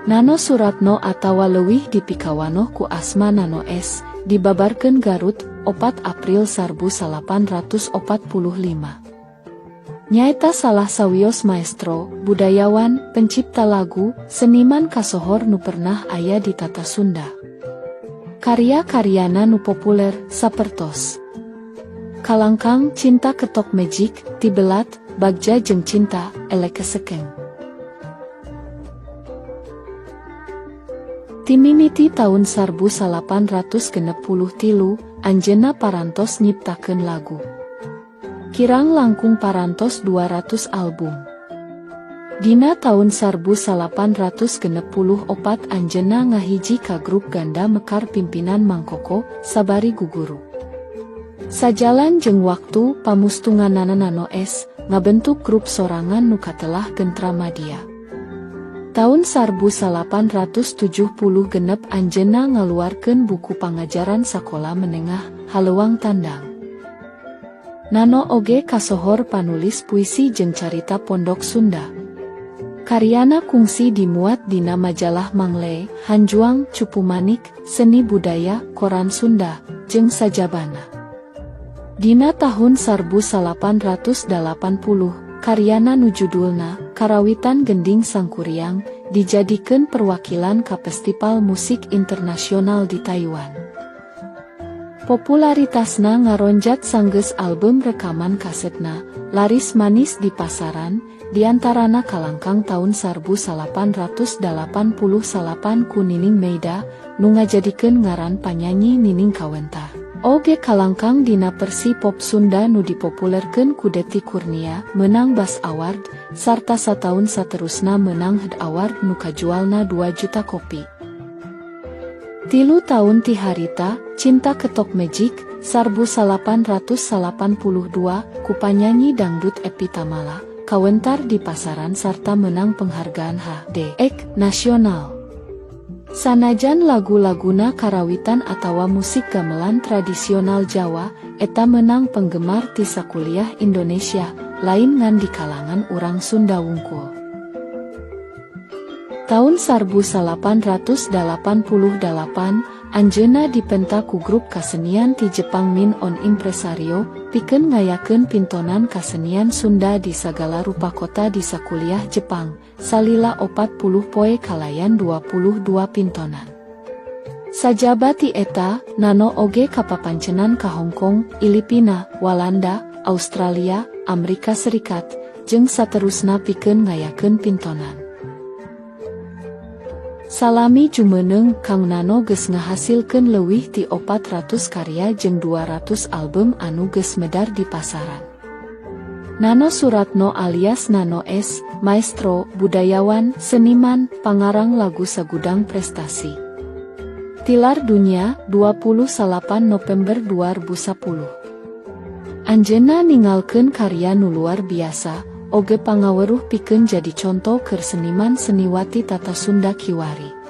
Nano Suratno atawa leuwih dipikawanoh ku asma Nano S, dibabarkeun Garut, 4 April 1945. Nyaeta salah sawios maestro, budayawan, pencipta lagu, seniman kasohor nu pernah aya di Tata Sunda. Karya-karyana nu populer sapertos Kalangkang, Cinta Ketok Magic, Tibelat, Bagja jeung Cinta, Elek Kesekeng. Timimiti taun 1963, anjeunna parantos nyiptakeun lagu. Kirang langkung parantos 200 album. Dina taun 1964 anjeunna ngahiji ka grup Ganda Mekar pimpinan Mang Koko, sabari guguru. Sajalan jeung waktu, pamustunganana Nano S ngabentuk grup sorangan nu katelah Gentra Madya. Taun 1976 anjeunna ngaluarkeun buku pangajaran sakola menengah, Halewang Tandang. Nano oge kasohor panulis puisi jeung carita pondok Sunda. Karyana kungsi dimuat dina majalah Mangle, Hanjuang, Cupumanik, Seni Budaya, Koran Sunda, jeung sajabana. Dina tahun 1880, karyana nu judulna Karawitan Gending Sangkuriang dijadikeun perwakilan ka Festival Musik Internasional di Taiwan. Popularitasna ngaronjat sanggeus album rekaman kasetna laris manis di pasaran, diantarana Kalangkang tahun 1889 ku Nining Meida, nu ngajadikeun ngaran panyanyi Nining kawentar. Oge Kalangkang dina versi pop Sunda nu dipopulerkeun ku Deti Kurnia, menang Bas Award, sarta sataun saterusna menang Head Award nu kajualna 2 juta kopi. 3 taun ti harita, Cinta Ketok Magic, 1882, ku panyanyi dangdut Evie Tamala, kawentar di pasaran sarta menang penghargaan HD Ek Nasional. Sanajan lagu-laguna karawitan atawa musik gamelan tradisional Jawa, eta menang penggemar ti sakuliah Indonesia, lain ngan di kalangan urang Sunda wungkul. Tahun 1888, anjeunna dipenta ku grup kasenian ti Jepang Min On Impresario, pikeun ngayakeun pintonan kasenian Sunda di sagala rupa kota di sakuliah Jepang, salila 40 poe kalayan 22 pintonan. Sajaba ti eta, Nano oge kapapancenan ka Hong Kong, Filipina, Walanda, Australia, Amerika Serikat, jeung saterusna pikeun ngayakeun pintonan. Salami jumeneng, Kang Nano geus ngahasilkeun leuwih ti 400 karya jeung 200 album anu geus medar di pasaran. Nano Suratno alias Nano S, maestro, budayawan, seniman, pangarang lagu sagudang prestasi. Tilar dunya, 28 November 2010. Anjeunna ninggalkeun karya nu luar biasa, oge pangaweruh pikeun jadi conto keur seniman seniwati tata Sunda kiwari.